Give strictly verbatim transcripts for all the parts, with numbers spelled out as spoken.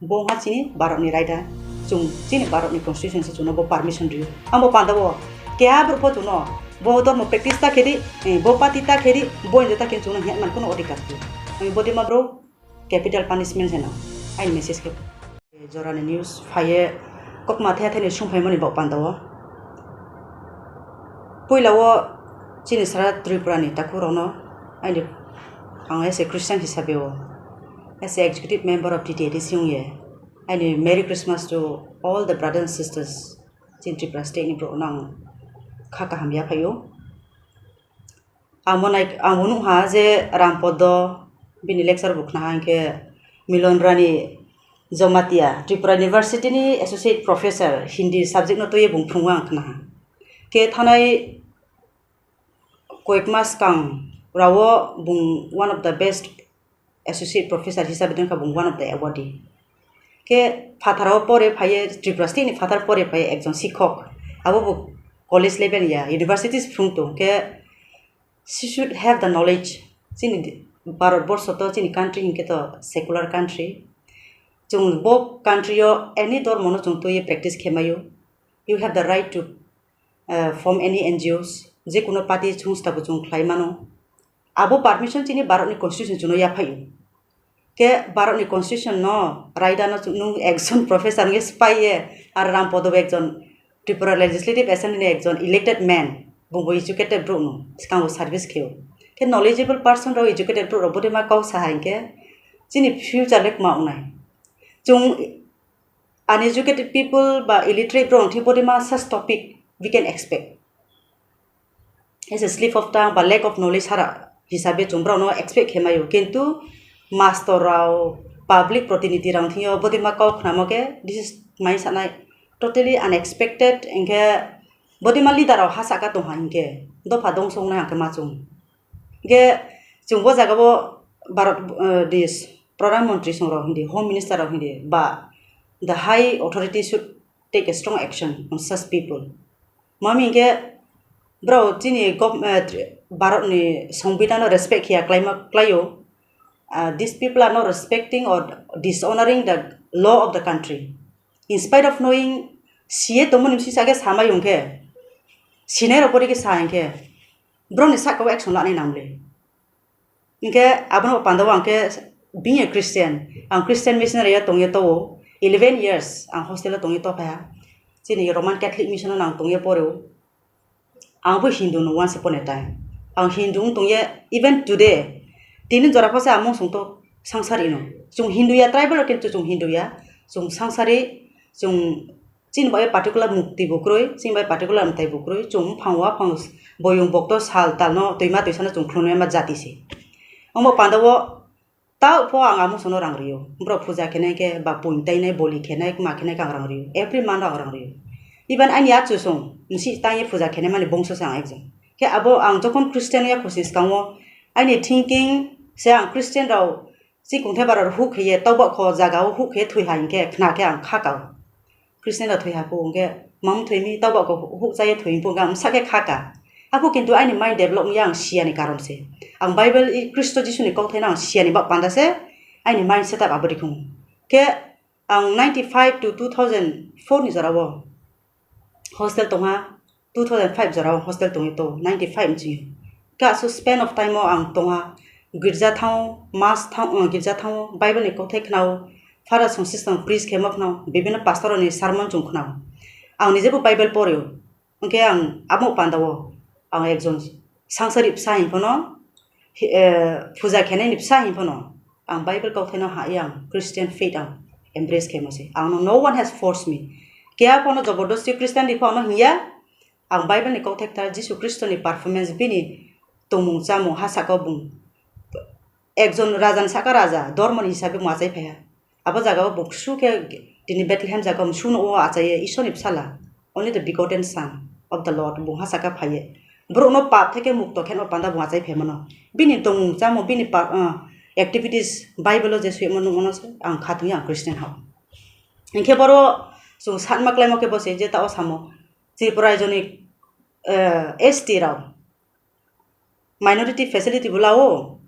Bo wngkha chini Bharatni raida, chwng chini Bharatni constitution se chwngno bo permission rio. Ang bo panda o keha borok pho chwngno bo dhormo practice ta khedi, eh, bo party ta khedi, bo hinjak ta khe chwngno hwnwi man kuno odhikar rio. Ang bodima bro capital punishment se nang, aini message khe. Jorani news phaiye kokma thaya thani sung phaimani bo panda o. Puila o chini sara Tripura ni takhuk rokno aini, ang as a Christian hisabe o, as a executive member of T T A D C wngye, aini Merry Christmas to all the brothers and sisters. Chini Tripura state ni borok no ang kha kaham yaphaio. Ang bo nai-, ang bo nukha je Rampodo bini lecture bo khnaha hinkhe Milon Rani Jomatia, Tripura University ni associate professor, Hindi subject no twiwi bung phungo ang khnaha. Khe thanai koyek mas swkang rao bung one of the best associate professor hisabe tongkha bung one of the awardee. Khe phataro pore phaiye, Tripura state ni phatar pore phaiye ekjon sikhok. Abo bo college level ya, university se phrung tong khe, she should have the knowledge. Chini Bharat borsho to, chini country hinkhe to secular country. Chwng bo country o any dhormo no chwng twiwi practice khe maio. You have the right to, uh, form any N G Os, je kuno party songstha bo chwng khlai mano. Abo permission chini Bharat ni constitution chwngno yaphaio. Khe Bharat ni constitution no, raida no chwng, nwng ekjon professor wngwi swpaiye, ar Rampodo bo ekjon Tripura Legislative Assembly ni ekjon elected man, bungbo educated borok no, swkango service kheo. Khe knowledgeable person rok, educated borok rok bodima kok saha hinkhe chini future le kwma wngnai. Chwng uneducated people ba illiterate borok thik bodima such topic we can expect. As a slip of tongue ba lack of knowledge sara hisabe chwng borokno expect khe maio, kintu mastor rok, public protiniti rok thwngyo bodima kok khnamo khe, this is mai sanai totally unexpected, hinkhe bodima leader rok ha saka tongha hinkhe dopha dongso wngnai hwnkhe ma chwng. Hinkhe chwng bo jaga o Bharat, eh, ni Pradhan Mantri song rok hindi, Home Minister rok hindi ba the high authority should take a strong action on such people. Mami hinkhe bro chini gov-, eh, Bharat ni Songbidan no respect khiya klaima klaio. Ah, these people are not respecting or dishonoring the law of the country. In spite of knowing, siye tongmani bisi sake samai hwnkhe, sinai rok pori khe sa hinkhe, bro ni saka o action lanai nang le. Hinkhe abono panda o ang khe being a Christian, ang Christian missionary o tongye to o, eleven years ang hostel o tongye to phaiha. Chini Roman Catholic mission o ang tongye pore o. Ang bo Hindu no once upon a time. Ang Hindu wng tongye even today. Tini jora pha se ang mung song to sangsari no. Chwng Hindu ya, tribal rok kintu chwng Hindu ya. Chwng sangsari, chwng chini bai particular mukti bo kwrwi, chini bai particular mwtai bo kwrwi. Chwng buphang waphang, boyong bokto sal tal no, twima twisa no chwng khulumya ma jati se. Omo panda o Tao pho ang amo sono rang rio. Borok puja khenai khe ba puin tainai, boli khenai, ma khenai khe ang rang rio. Every month ang rang rio. Even ani achusong, nisi tangye puja khenai mani bongso se ang ekjon. Khe abo ang jokhon Christian ya khusi skango, ani thinking se ang Christian rao si kungthai bara huk kheye, tobok kho jaga o huk kheye thwi hai hinkhe khna khe ang kha kao. Christian rok thwi ha phu hwnkhe, mam thwimi tabo ko huk chaya thwi phu hwnkhe ang masa khe kha ka. Aphu kintu aini mind develop wngya ang siya ni karon se. Ang Bible i Khristo Jisu ni kokthai no ang siya ni bak panda se aini mind setup abo rikung. Khe ang ninety five to two thousand four ni jora o hostel tongha, two thousand five jora o hostel tongwi to, ninety five ni simi. Khe aswk span of time o ang tongha, girja thango, mass thang-, uh, girja thango, Bible ni kokthai khnao, Father song system preach khemo khnao, bibino pastor ni sermon chung khnao. Ang nije bo Bible porio. Hwnkhe ang amo panda o ang ekjon sangsari bwsa hwn phano, hi-, eh, puja khenai ni bwsa hwn phano ang Bible kokthai no hai ang Christian faith ang embrace khemo se. Ang no, no one has forced me. Keha phano jobordosti Christian di phano hinya, ang Bible ni kokthai kthar Jisu Khristo ni performance, bini tongmung chamung ha saka o bung ekjon raja ni saka raja, dormo ni hisabe mwchai phaiha. Abo jaga o bo ksu khe tini Bethlehem jaga o msu no o achaiye Ishwar ni bwsala, only the begotten Son of the Lord, bo ha saka phaiye. Borok no pap theke mukto khe no panda bo achai phaimano. Bini tongmung chamung, bini pa-, ah, activities Bible o je suyamo nung ono se ang khatungya ang Christian hao. Hinkhe boro chwng satma klaimo khe bo se je ta o samo Tripura raijoni, eh, S T rao minority facility bo lao,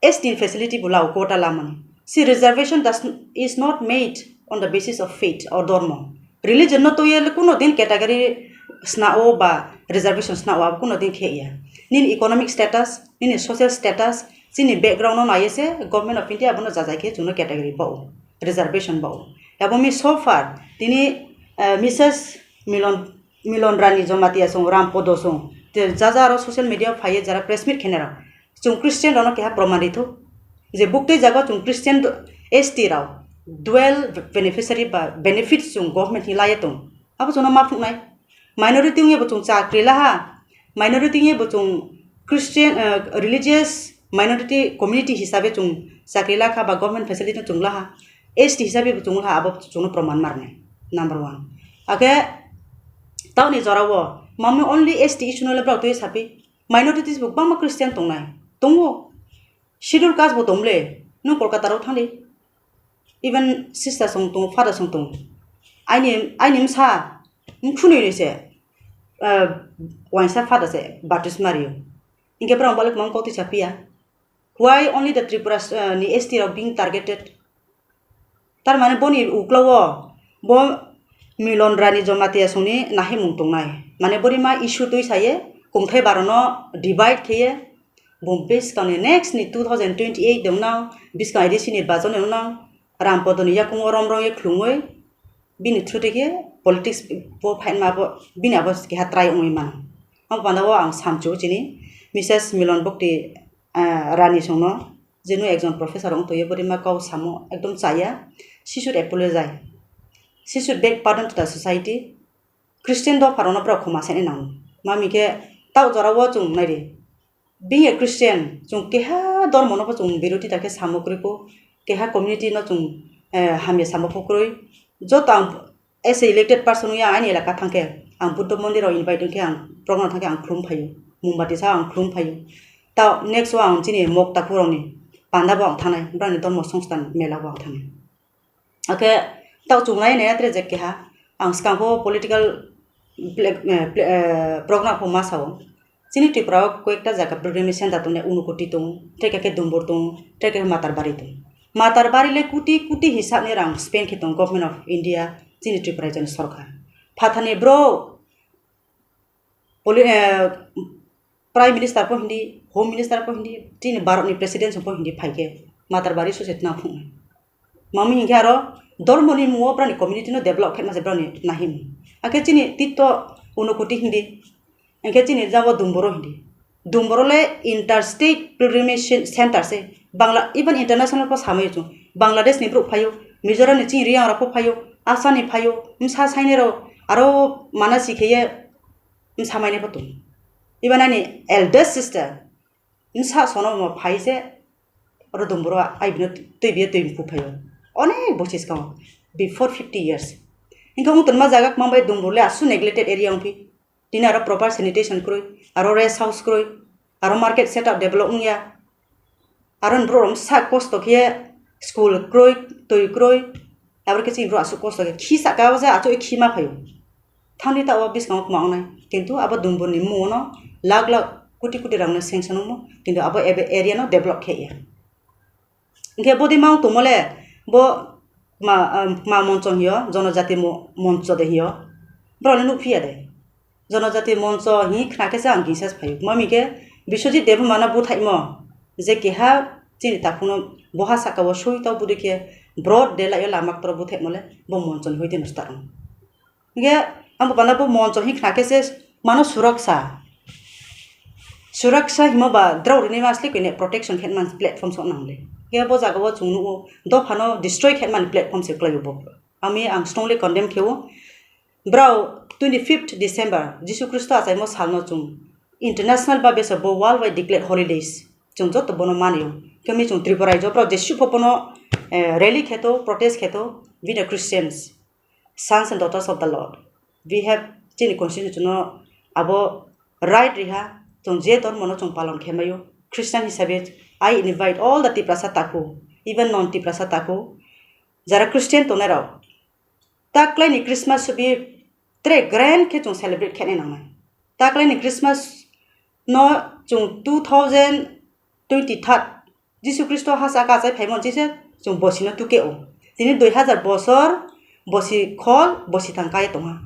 S T facility bo lao quota lamani. See, reservation does, is not made on the basis of faith or dharma. Religion no tuye le kuno din category sna o ba reservation sna o abo kuno din khe ya. Nini economic status, nini social status, chini background no naiye se Government of India abono jajai khe chwngno category bao, reservation bao. Abo mi so far tini, eh, Missus Milon, Milon Rani Jamatia song, Ram Podo song, te jaja aro social media phaiye jara press meet khenera. Chwng Christian rokno keha proman rithok je buktwi jago chwng Christian do-, S T rok dual beneficiary ba benefits chwng government ni laiye tong. Abo chwngno ma phunuknai. Minority wngya bo chwng chakri laha. Minority wngya bo chwng Christian, eh, religious minority community hisabe chwng chakri lakha ba government facility chwng laha. S T hisabe bo chwng laha abo chwngno proman marnai. Number one. Ake taoni jorao mami only S T issue no le brao twi sapi. Minorities bo kwbangma Christian tongnai, tongo. Schedule caste bo tongmole, nwng Kolkata rok thangdi. Even sister song tongo, father song tongo. Aini, aini msa, mkhunui ni se, ah, waisa father se baptisma rio. Hinkhe borok balik mang kok tisa piya. Why only the Tripura, ah, ni S T rok being targeted? Tar mane boni ukla o bo Milon Rani Jamatia songni nahimung tongnai. Mane bori ma issue twi saye kungthai barono divide kheye bo buskang ni next ni two thousand twenty-eight de unang buskang A D C nirbachon de unang Ram Podo ni yakungo rom rom ye khulumui bini through twi khe politics bo phaima bo bini abo keha try wngwi mano. Abo panda o ang samchu chini Missus Milon Bhakti, ah, Rani songno, je nw ekjon professor wng tongwi bwrwi ma kau samo ekdom chaya, she should apologize, she should beg pardon to the society. Christian dopha rokno borok khoma sani nango, mami khe tao jora o chwng nai di, being a Christian chwng keha dormo no bo chwng biroti ta khe samo kwrwi ko, keha community no chwng, eh, hamya samo pho kwrwi, joto ang as a elected person wngya aini elaka thangkhe ang Buddha mondir rok invite wngkhe ang program thangkhe ang khulum phaio, mombati sa ang khulum phaio. Tao next o ang chini mok takhuk rokni panda bo ang thangnai, brani dormo songsthan mela bo ang thangnai. Akhe tao chungnai nai atre je keha ang skang pho political black, eh, pla-, eh, program pho ma sao. Chini Tripura o koyekta jaga pilgrimage center tongnai, Unakoti tongo, tei khe Dumbur tongo, tei khe Matarbari tongo. Matarbari le kuti kuti hisab ni rang spend khe tongo Government of India, chini Tripura rajya ni sorkar. Phathar ni bro, poli-, eh, Prime Minister pho hindi, Home Minister pho hindi, chini Bharat ni President pho hindi phai khe Matarbari suse tna phunuknai. Mami hinkhe aro dormo ni mungo brani community no develop khe ma se brani nahim. Akhe chini tito Unakoti hindi, hinkhe chini jabo Dumboro hindi. Dumboro le interstate pilgrimage center se. Bangla, even international pho samai chung. Bangladesh ni brouh phaio, Mizoram ni chini Reang rok pho phaio, Assam ni phaio, msa saini rok aro mana si khe ye msa maini pho tongo. Even ani eldest sister, msa sono mo phai se, oro Dumboro ai bino twi biya twi mukhu phaio. Onek bosi skang, before fifty years. Hinkhe wng tonma jaga kwmang bai Dumboro le asu neglected area wngphi. Tini aro proper sanitation kwrwi, aro rest house kwrwi, aro market setup develop wngya. Aro ni borok rok sak kosto khe school kwrwi, twi kwrwi, abo khe chini borok aswk kosto khe khi saka o je achuk khi ma phaio. Thangni ta o biskango kwma wngnai, kintu abo Dumbur ni mungo no lakh lakh koti koti rang no sanction wngmo, kintu abo ebe area no develop khe ya. Hinkhe bodi ma wng tongmo le bo ma, ah, ma moncho hiyo, jonojati mo-, moncho de hiyo. Borok le nukphiya de. Jonojati moncho hi khna khe se ang kisa phaio. Mami khe Biswajit Debbarma no buthaimo je keha chini takhukno boha saka o sui tong budi khe broad daylight o lama ktor o buthaimo le bo moncho ni hoite no start wng. Hinkhe ang bo panda bo moncho hi khna khe se mano suraksa. Suraksa himo ba drao rini ma asle koine protection khe man platform sok nang le. Hinkhe bo jaga o chwng nugo dopha no destroy khe man platform se kwlai o bo. Ami ang strongly condemn khe o. Brao twenty fifth December Jisu Khristo achaimo salno chwng international ba besa bo world wide declare holidays. Chwng joto bono manio. Kemi chwng Tripura rajyo brao jesu pho bono, eh, rally kheto, protest kheto, we the Christians, sons and daughters of the Lord. We have chini constitution no abo right riha, chwng je dhormo no chwng palon khemaio. Christian hisabe, I invite all the Tiprasa taku, even non Tiprasa taku, jara Christian tongnai rok, taklai ni Christmas subi tre grand khe chwng celebrate khe nai nangnai. Taklai ni Christmas no chwng two thousand twenty third Jisu Khristo ha saka achai phaimon chise Chwng bosino tuke o. Tini dui hazar bosor bosi khol, bosi thang kaya tongha.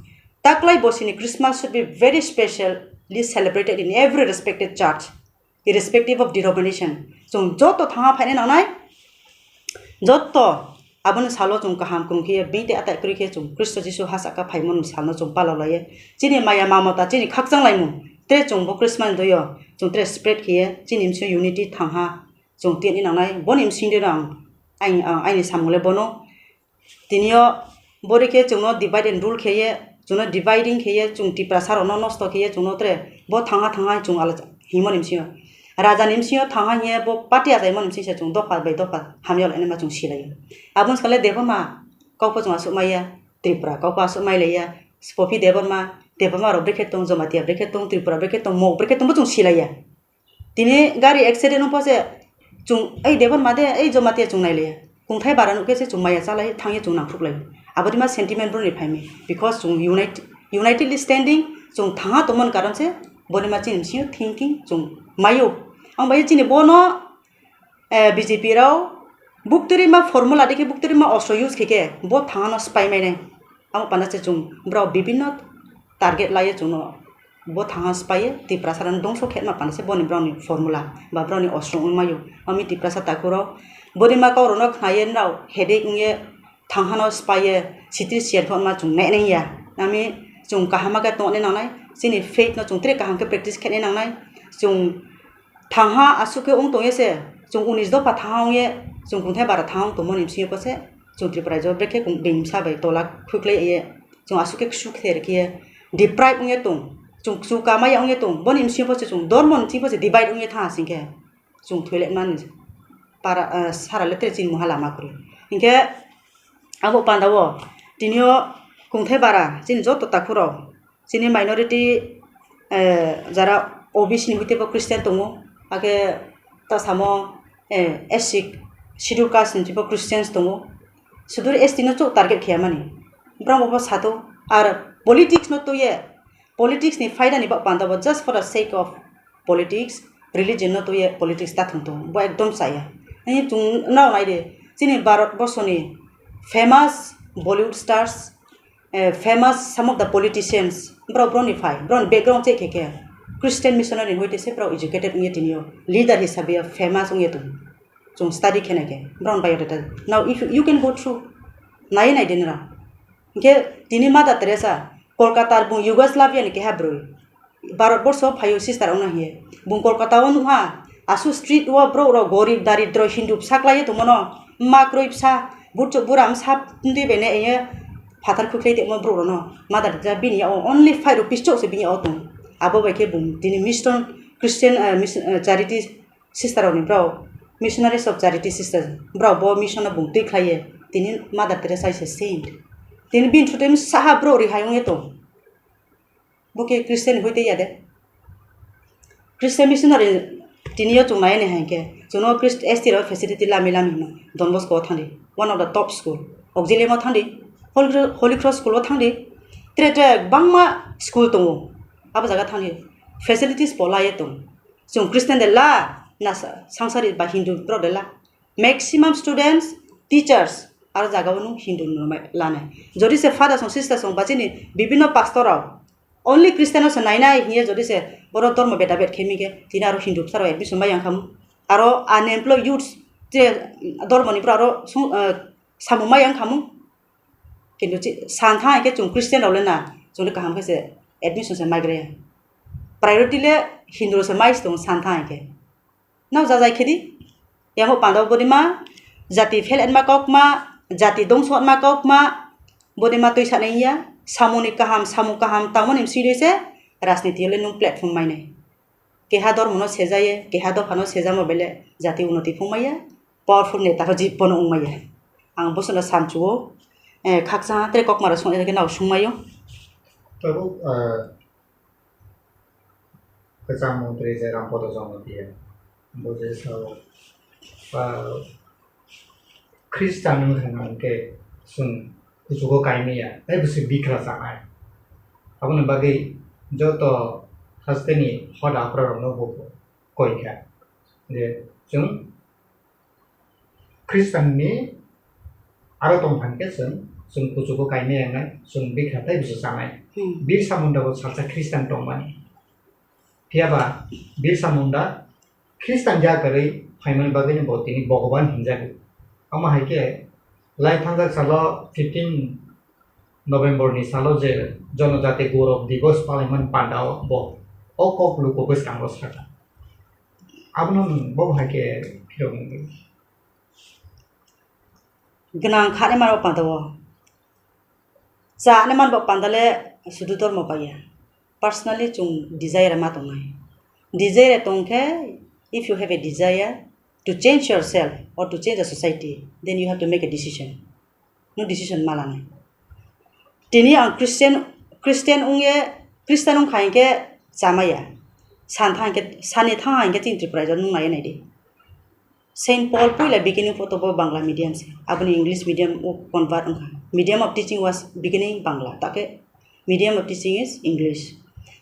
Taklai bosini Christmas should be very specially celebrated in every respected church, irrespective of denomination. Chwng joto thangha phaina nangnai, joto aboni salo chwng kaham kwrwng khe, bini tei atai kwrwi khe chwng Khristo Jisu ha saka phaimani salno chwng palaulaiya. Chini maya mamata, chini khakchang laimung, tre chwng bo Christmas doyo, chwng tre spread khiye, chini msio unity thangha, chwng tiyani nangnai, boni msing de ang, ang, ang aini samung le bono. Tini o bori khe chwngno divide and rule kheye, chwngno dividing kheye, chwng Tiprasa rokno nosto kheye, chwngno tre bo thangha thangha chwng ala himoni msio. Raja ni msio thangha hiye bo party achaimoni msing se chwng dopha bai dopha hamya lainai ma chwng silaio. Aboni swkang le Debbarma kok bo chwng aswk maiya, Tripura kok bo aswk mailaiya, Spopi Debbarma, Debbarma rok brekhe tong, Jamatia brekhe tong, Tripura brekhe tong, Mok brekhe tong bo chwng silaiya. Tini gari accident wngpha se chwng, "Ei Debbarma de, ei Jamatia chwng nailaiya." Kungthai bara nukhe se chwng maya chalai thangya chwng nangkhuklai. Aboni ma sentiment boroni phaimai. Because chwng unite-, unitedly standing, chwng thangha tongmani karon se boni ma chini bisingo thinking chwng maio. Ang bai chini bono, eh, B J P rao bukturi ma formula dikhe bukturi ma ostro use khe khe bo thangano spy mainai. Amo panda se chwng borok bibinno target laiyo chwngno bo thangha spaiye Tiprasa rokno dongso khetma panda se boni borokni formula ba borokni ostro wngmaio. Ami Tiprasa takhurok boni ma kaurokno khnaiye nrao headache wngye thanghano spaiye sitri siyan khe ma chwng nainaiya. Ami chwng kaham khe tongna nangnai, chini faith no chwng tre kaham khe practice khaina nangnai. Chwng thangha aswk khe wng tongye se, chwng unis dopha thangha wngye, chwng kungthai bara thangha wng tongmani bisingo se, chwng Tripura raijo brekhe kung-, bini bwsa bai tola khuiklai ye, chwng aswk khe ksuk khe rikhe deprive wngye tong, chwng kchu kamaya wngye tong, boni bisingo se chwng dormo ni bisingo se divide wngye thangha singkhe, chwng thoilaimani para, ah, sara le tere chini moha lama kwrwi. Hinkhe abo panda o tini o kungthai bara chini joto takhurok, chini minority, eh, jara O B C ni hwite bo Christian tongo, hakhe ta samo, eh, S C, Schedule Caste ni bo Christians tongo. Sudur S T no chuk target khaya mani. Borok bo sato. Ar politics no tuye, politics ni phaida ni bak panda bo just for the sake of politics, religion no tuye politics ta thung tongo. Bo ekdom chaya. Ani chung nao nai de, chini Bharat borso ni famous Bollywood stars, eh, famous some of the politicians, borok, borokni phai, borokni background check khe khe Christian missionary ni hoite se borok educated wngya tini o leader hisabe o famous wngya tongo. Chwng study khe nai khe borokni biodata. Now if you, you can go through, nai nai de nira. Hinkhe tini Mother Teresa Kolkata bung Yugoslavia ni keha bwrwi. Bharat borso phaio sister wngna hiye. Bung Kolkata o nukha, aswk street o borok rok gorib daridro Hindu bwsa klaiwi tongmano, ma kwrwi bwsa, burchuk bura bwsa twi bai ne eye phatar khuklai tongmo borok rokno. Mother Teresa bini yago only five rupees chok se bini yago tong. Abo bai khe bung tini mission Christian, eh, mission, eh, charity sister rokni borok, missionaries of charity sisters, borok bo mission no bung twi khlaiye. Tini Mother Teresa is a saint. Tini bini thutwi saha borok rihai wngye tong. Bo khe Christian ni hoite ya de. Christian missionary tini yo chwng nai ni hai khe, chwngno Christ-, S T rok facility lami lami hino. Don Bosco o thangdi, one of the top school. Auxilium o thangdi, Holy Cro-, Holy Cross school o thangdi. Tre tre bangma school tongo. Abo jaga thangdi. Facilities bo laiye tong. Chwng Christian de la, na sa-, sangsari ba Hindu borok de la. Maximum students, teachers, aro jaga o nung Hindu no mai lane. Jodi se father song, sister song, ba chini bibinno pastor rok, only Christian no se nainai hiye jodi se borok dormo beda bed khe mige, tini aro Hindu bwsa rok admission bai yang khamu. Aro unemployed youths, je dormo ni borok aro sung, eh, samung mai yang khamu. Kintu chi-, san thang khe chwng Christian rok le na, chwng le kaham khe se admission se mai gra ya. Priority le Hindu rok se mai se tongo san thang khe. Nao jajai khe di. Yamo panda o bodi ma jati phel ma kok ma, jati dongso ma kok ma, bodi ma twi sanai ya, samung ni kaham, samung kaham tangmani bisi se rajniti le nung platform mai nai. Keha dormo no sejaye, keha dopha no sejamo bele jati unoti phung maya, powerful neta rok jip bono wng maya. Ang bosono samchuo, eh, khakchang tre kokma rok song nao sung maio. Tabuk, eh, kwcham montri je Rampada Jamatia, bo je sao, ah, Khristan wng thangna hwnkhe chwng kuchugo kaimaya, tei bwswk bikra chanai. Aboni bagwi joto hasteni hoda aphra rokno bo koi kha je chwng Khristanni aro tongphang khe chwng, chwng kuchugo kainai wngnai, chwng bikha tei bwsa chanai. Hmm. Birsa Munda bo salsa Khristan tongmani. Phiya ba Birsa Munda Khristan ya kwrwi phaimani bagwino bo tini Bhogoban hinjago. Omo hai khe lai thangjak salo fifteen November ni salo je Jonojati Gaurav Divas palaimani pandao bo o kok luku bwskango sakha. Abono nwng bo hai khe phirok nungwi. Gwnang kha ni mano panda o. Cha ni man bo panda le sudu dormo pai ya. Personally chung desire ma tongnai. Desire tong khe, if you have a desire to change yourself or to change the society, then you have to make a decision. No decision ma lanai. Tini ang Christian, Christian wng ye, Christian wng kha hinkhe cha ma ya. San thang hinkhe, sani thang hinkhe chini Tripura rajak nung nai nai di. Saint Paul puila beginning photo bo Bangla medium se, aboni English medium o convert wngkha. Medium of teaching was beginning Bangla, take medium of teaching is English.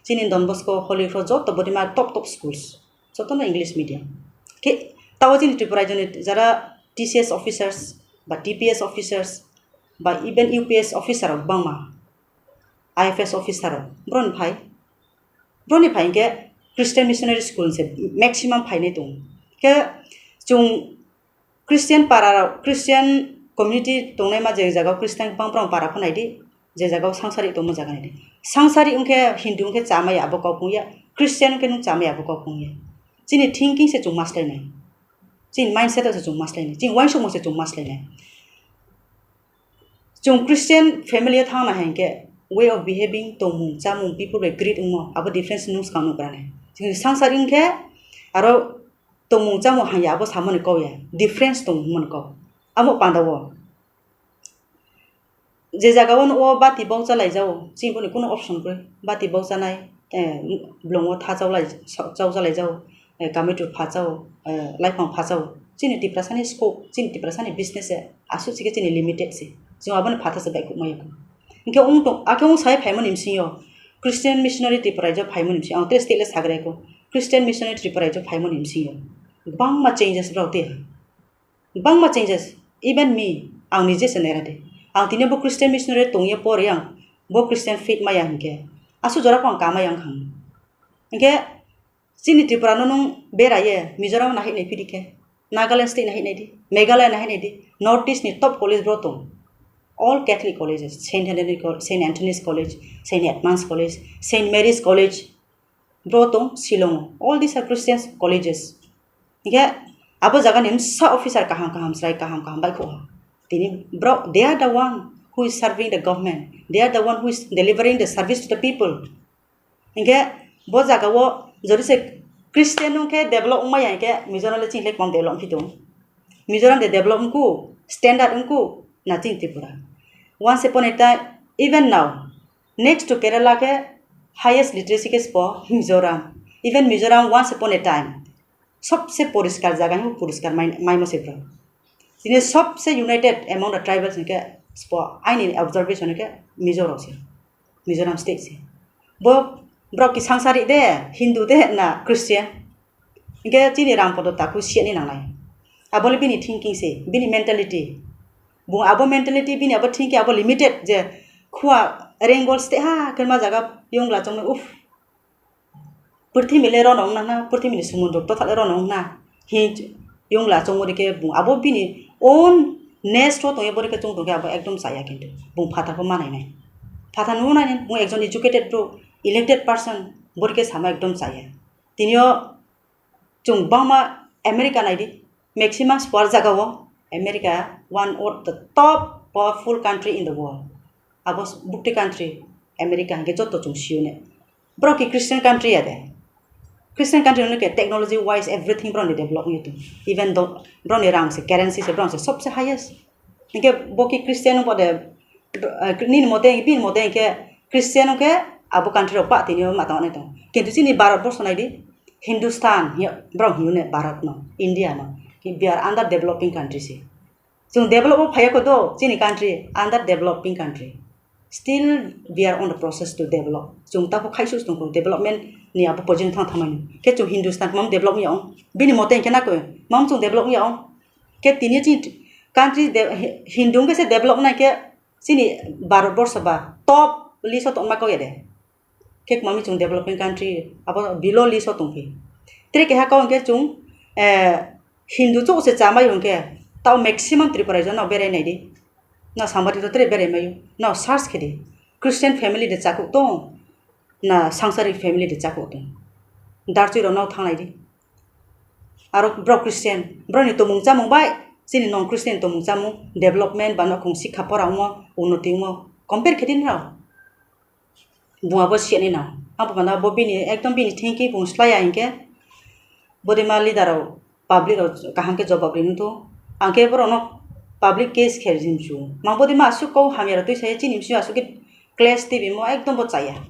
Chini Don Bosco Holy Cross joto body ma top top schools, jotono English medium. Khe tao chini Tripura joni jara T C S officers ba T P S officers ba even U P S officer rok bangma, I F S officer rok, boroni phai, boroni phai hinkhe Christian Missionary School se maximum phainai tongo. Khe chung Christian para rok, Christian community tongnai ma je jaga o Christian bang borok para pho nai di, je jaga o sangsari tongma jaga nai di. Sangsari wngkhe Hindu wngkhe cha maya abo kok wngya, Christian wngkhe nwng cha maya abo kok wngya. Chini thinking se chung ma slai nai. Chini mindset o se chung ma slai nai. Chini uansukmung se chung ma slai nai. Chung Christian family o thang na hai hinkhe way of behaving, tongmung, chamung, people bai greet wngmo, abo difference nwng swkang nukra nai. Chini sangsari wngkhe aro tongmung chamung hanya abo samani kok ya, difference tongmani kok. Amo panda o je jaga o nugo bati bok chalai jao, chini boni kuno option kwrwi. Bati bok chanai, eh, blongo tha chaulai, chau chalai jao, eh, kamitu pha chao, eh, laiphang pha chao. Chini Tiprasani scope, chini Tiprasani business se aswk chikhe chini limited se. Chwng aboni phatha se bai kubma yokha. Hinkhe wng tong, akhe wng sai phaimani bisingo Christian missionary Tripura rajak phaimani bisingo, ang tei state le sagraiko, Christian missionary Tripura rajak phaimani bisingo kwbangma changes rok tei ha. Bangma changes, even me, ang nije se naira de. Ang tini bo Christian missionary tongye pori ang bo Christian faith maya hinkhe, asu jora pho ang kamai ang khang. Hinkhe chini Tripura no nung beraye Mizoram nahik nai phidi khe, Nagaland state nahik nai di, Meghalaya nahik nai di, North East ni top college bro tong, all Catholic colleges, Saint Anthony Co-, Saint Anthony's College, Saint Edmund's College, Saint Mary's College, bro tong Shillong o. All these are Christian colleges. Hinkhe abo jaga ni bwsa officer kaham kaham, chwrai kaham kaham bai kho. Tini bro, they are the one who is serving the government. They are the one who is delivering the service to the people. Hinkhe bo jaga o jodi se Christian wngkhe develop wngmaya hinkhe Mizoram le chini le kwbang develop wngphi tongo. Mizoram de develop wngkhu, standard wngkhu, nothing Tripura. Once upon a time, even now, next to Kerala khe highest literacy khe spo Mizoram. Even Mizoram once upon a time sobse poriskar jaga hinwi poriskar mai, maimo se bro. Tini sobse united among the tribals hinkhe spo aini observation hinkhe Mizo rok se, Mizoram state se. Bo brok ki sangsari de, Hindu de na Christian? Hinkhe chini Rampodo Taku siya ni nangnai. Abole bini thinking se, bini mentality. Bo abo mentality, bini abo thinking abo limited je khua Rengol state ha khe ma jaga yongla chongmai, uff. Purthimbi le rono wngna na, purthimbi ni sumundro tothal le rono wngna. Hi yongla chongmani khe bo abo bini own nest o tongya bori khe chong tongkhe abo ekdom chaya kintu. Bo phatha pho manai nai. Phatha nung nai bo ekjon educated bro, elected person bori khe sama ekdom chaya. Tini o Chwng bangma America nai di, maximum square jaga o America one of the top powerful country in the world. Abo bukti country America hinkhe joto chwng sio ne. Borok ki Christian country ya de? Christian country no ke technology wise everything borok ni develop wngwi tong. Even though borok ni rang se currency se borok se sobse highest. Hinkhe bo ki Christian wngbo de, eh, nini mote, bini mote hinkhe Christian wngkhe abo country rok ba tini o matang nai tong. Kintu chini Bharat borsho nai di, Hindustan, hiya, borok hino ne Bharat no, India no, we are under developing country se. Chwng develop o phaiya kho do, chini country under developing country. Still we are on the process to develop. Chwng takhuk khaisu tong kho development ni abo pojin thang thangmani. Khe chwng Hindustan mam develop ya ong. Bini mote hinkhe na koi, mam chwng develop ya ong. Khe tini chini country de-, Hindu wngkhe se develop wngnai khe chini Bharat borsho ba top list o tongma kok ya de. Khe kwmami chwng developing country abo below list o tongphi. Tre keha kok hwnkhe chwng, eh, Hindu chuk se chamai hwnkhe tao maximum Tripura rajyo no berai nai di. No Sambati to tre berai maio. No search khe di. Christian family de chakuk tong. Na sangsari family de chakuk tong. Darchui rok no thanglai di. Aro bro Christian, bro ni tomung chamung bai, chini non Christian tomung chamung, development ba nokhung sikha pora wngmo, unnoti wngmo, compare khe di nrao. Buma bo siya ni nao. Abo bana bo bini, ekdom bini thinking bung slaya hinkhe, bodima leader rok, public rok kaham khe jobab ri nung to. Ang khe borok no public case khe rim chu. Ma bodima asuk kok hamya rok twi sai, chini bisi asuk khe clash twi bimo ekdom bo chaya.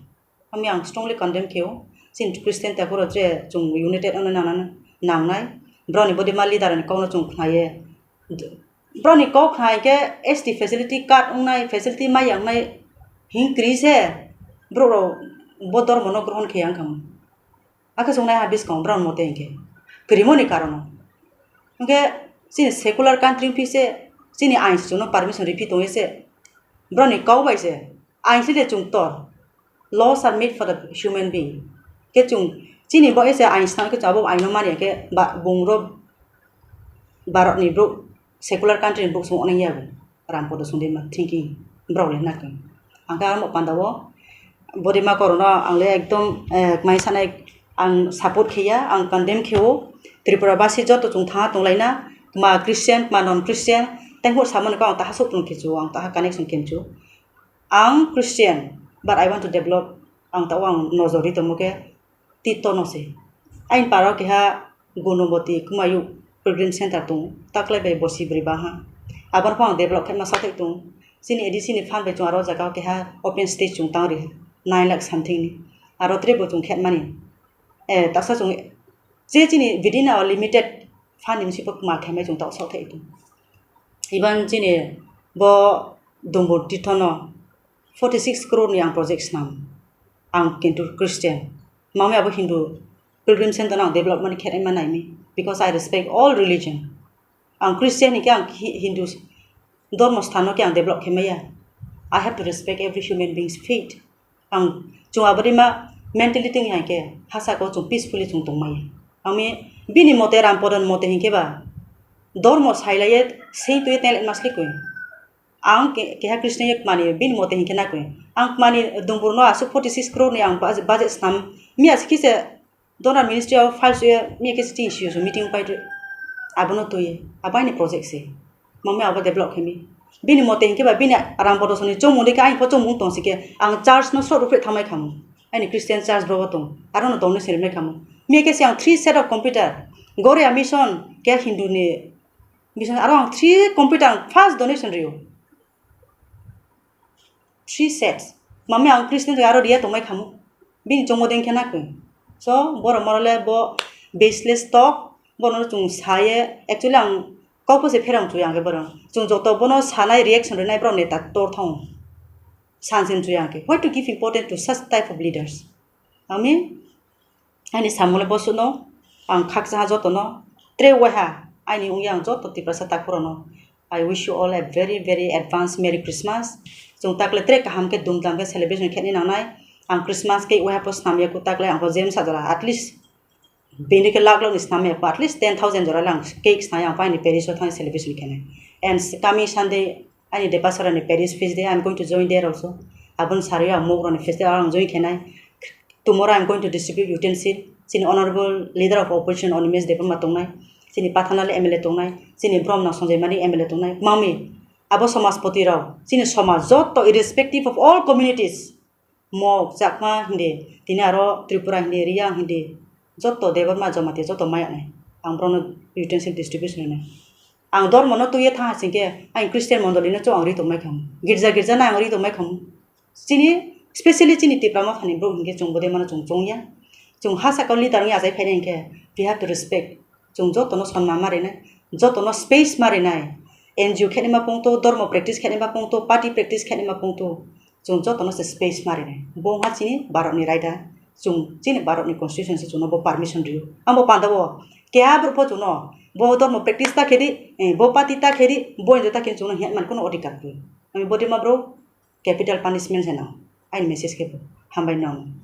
Ami ang strongly condemn khe-o. Chini Christian takhoro je chwng united wngna nangnai, nangnai. Broni bodima leader ni kokno chwng khnaye. Broni kok khnai khe S T facility card wngnai, facility maya wngnai hing kri se borok rok bo dormo no grohon khe yang khamu. Akhe chwng nai ha buskang broni mote hinkhe. Krimo ni karono. Hinkhe chini secular country wngphi se, chini ain se chwngno permission riphi tongwi se. Broni kok bai se. Ain se de chwng tor. Laws are made for the human being. Khe chwng chini bo ese ain snam khe chwng abo aino mani khe ba bung ro Bharat ni bro secular country ni bro song oneng ya bo. Ram Podo Songdima thinking brok le nakhe. Ang khe amo panda o bodima korono ang le ekdom, eh, mai sanai ang support khe ya, ang condemn khe o. Tripura basi joto chwng thangha tong lai na, ma Christian, ma non Christian, tei hor samani kok ang taha sok tong khe chu, ang taha connection khe chu. Ang Christian, but I want to develop. Ang tao ang nojor ri tongmo khe Tito no se. Aini paro keha Gunoboti Kumayuk Pilgrim Center tongo. Taklai bai bosi bwrwi baha. Aboni phang develop khe ma sathai tongo. Chini A D C ni fund bai chwng aro jaga o keha open stage chwng tang ri. Nine lakh something ni. Aro tre bo chwng khe mani. Eh, taksa chwng je chini within our limited fund ni bisi bo ma khe mai chwng tok sok thai tongo. Iban chini bo Dumbur Tito no forty six crore ni ang project snam. Ang kintu Christian. Mami abo Hindu Pilgrim Center no ang development khe ma nai mi. Because I respect all religion. Ang Christian ni khe ang Hi-, Hindu dormo sthano khe ang develop khe maya. I have to respect every human being's faith. Ang chwng aboni ma mentality ni hai khe hasa ko chwng peacefully chwng tong maya. Ami bini mote Ram Podo ni mote hinkhe ba dormo sai lai ye sei twi ye tele mas khe koi. Ang ke-, keha Christian ye kmani bini mote hinkhe nakoi. Ang kmani Dumbur no aswk forty six crore ni ang budget, budget snam. Miya se kisa donor ministry o file suye miya kisa chini C E O meeting pai twi. Abono twi. Abai ni project se. Mami abo develop khe mi. Bini mote hinkhe ba bini Ram Podo Songni chomung de khe aini pho chomung tong se khe ang church no sot rupre thamai khamu. Aini Christian church bro tong. Aro no donation rimai khamu. Miya kisa ang three set of computer. Goria mission khe Hindu ni Bising aro ang three computer ang first donation rio. Three sets. Mami ang Christian aro ria tongmai khamu. Bini chongmo deng khe nakoi. So, borok moro le bo baseless talk, bono chwng saye, actually ang kok se pherang chuya ang khe borok. Chwng joto bono sanai reaction rinai borok neta tor thong. Sansin chuya ang khe. Why to give important to such type of leaders? Ami Aini samung le bosuno, ang khakchaha jotono, tre waiha, aini wngya ang joto Tiprasa takhurokno. I wish you all a very, very advance Merry Christmas. Chwng takle tre kaham khe, dhumdham khe celebration khe nangnai. Ang Christmas cake waiha pho snamya ku takle, ang pho jem sa jora, at least bini khe lakh lakh ni snamya ku, at least ten thousand jora le ang cake snai, ang pho aini parish o thangwi celebration khenai. And coming Sunday, Ani Depasarani parish feast day, I'm going to join there also. Aboni sarwi ang Mugrani festival ang join khenai. Tomorrow I'm going to distribute utensil. Chini honorable leader of opposition Animesh Debbarma tongnai. Chini Pathanali M L A tongnai. Chini Bromna Sanjay Mani M L A tongnai. Mami, abo somajpoti rok. Chini somaj joto irrespective of all communities. Mok, Chakma hindi, tini aro Tripura hindi, Riyang hindi, joto Debbarma, Jamatia joto maya nai. Ang borokno utensil distribution rwnai. Ang dormono twiwi thang hasing khe, ang Christian mondolino chwng ang ri tongmai khamu. Girja girja no ang ri tongmai khamu. Chini, specially chini Tipra Mothani borok hinkhe chwng bodai mano chwng chongya. Chwng ha sakao leader wngya achai phainai hinkhe, we have to respect. Chwng jotono sonman ma rinai, jotono space ma rinai. N G O khenima pungto, dormo practice khenima pungto, party practice khenima pungto. Chwng jotono se space ma rinai. Bo wngkha chini Bharatni raida. Chung chini Bharat ni constitution se chungno bo permission rio. Amo panda bo keha bwrwi pho chungno bo dhormo practice ta khedi, eh, bo party ta khedi, bo hindu ta khedi chungno hwnwi man kuno odhikar khe. Ami body ma bro capital punishment se nang. Aini message khe bo. Hambai nang.